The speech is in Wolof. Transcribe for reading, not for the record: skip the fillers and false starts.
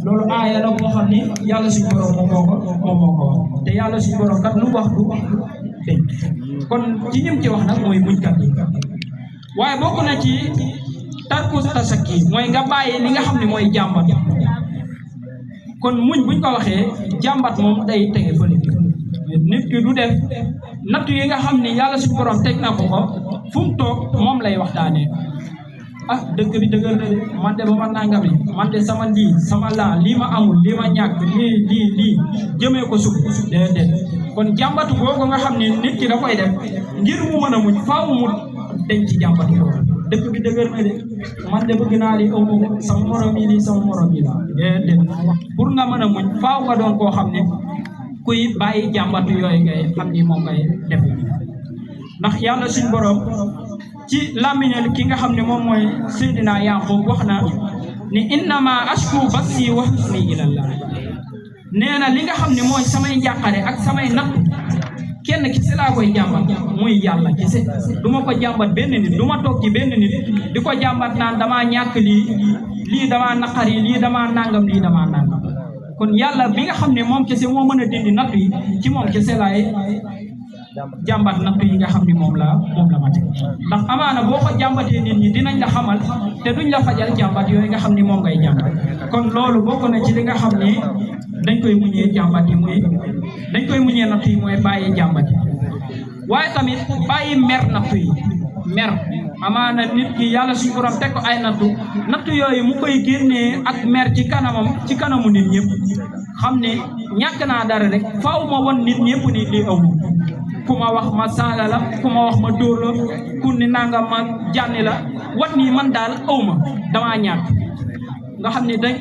loolu aaya la boo xam ni yàlla suñu borom moom moo ko wax te yàlla suñu borom kat lu wax du dégg kon ci ñim ci wax nag mooy muñkat yi waaye bokk na ci tarku tasakki mooy nga bàyyi li nga xam ne mooy jàmbat kon muñ buñ ko waxee jàmbat moom day tege fële nit ki du def nattu yi nga xam ni yàlla suñu borom teg na ko fu mu toog moom lay waxtaanee ah dëkk bi dëgër na de man de ba ma nangam man de sama lii sama laa lii ma amul lii ma ñàkk lii jëmee ko sukk déedéet kon jàmbatu boobu nga xam ne nit ki da koy def ngir mu mën a muñ faaw mu denc ci jàmbatu boobu dëkk bi dëgër na de man de bëgg naa li aw ma sama morom yi lii sama morom yi la déedéet pour nga mën a muñ faaw nga doon koo xam ne kuy bàyyi jàmbatu yooyu ngay xam ni moom ngay def ndax yàlla suñ borom ci làmmiñal ki nga xam ne moom mooy Seydina Yaqub wax na ni innama ashku bassi wa huzni ilallah nee na li nga xam ne mooy samay njàqare ak samay natt kenn kese laa koy jàmbat muy yàlla kese du ma ko jàmbat benn nit du ma toog ci benn nit di ko jàmbat naan damaa ñàkk lii damaa naqari lii damaa nangam lii damaa nangam kon yàlla bi nga xam ne moom kese moo mën a dindi natt yi ci moom kese laay jàmbat nattu yi nga xam ni moom la ma teg ndax amaana boo ko jàmbatee nit ñi dinañ la xamal te duñ la fajal jàmbat yooyu nga xam ni moom ngay jàmbat kon loolu bokk na ci li nga xam ni dañ koy muñee jàmbat yi dañ koy muñee nattu yi mooy bàyyi jàmbat yi waaye tamit bàyyi mer nattu yi mer amaana nit ki yàlla suñu borom teg ko ay nattu yooyu mu koy génnee ak mer ci kanamu nit ñëpp xam ne ñàkk naa dara rek faaw ma won nit ñëpp ni lii aw ku ma wax ma saaga la ku ma wax ma dóor la ku ni nanga ma jànni la wat nii man daal aw ma damaa ñàkk nga xam ne dañ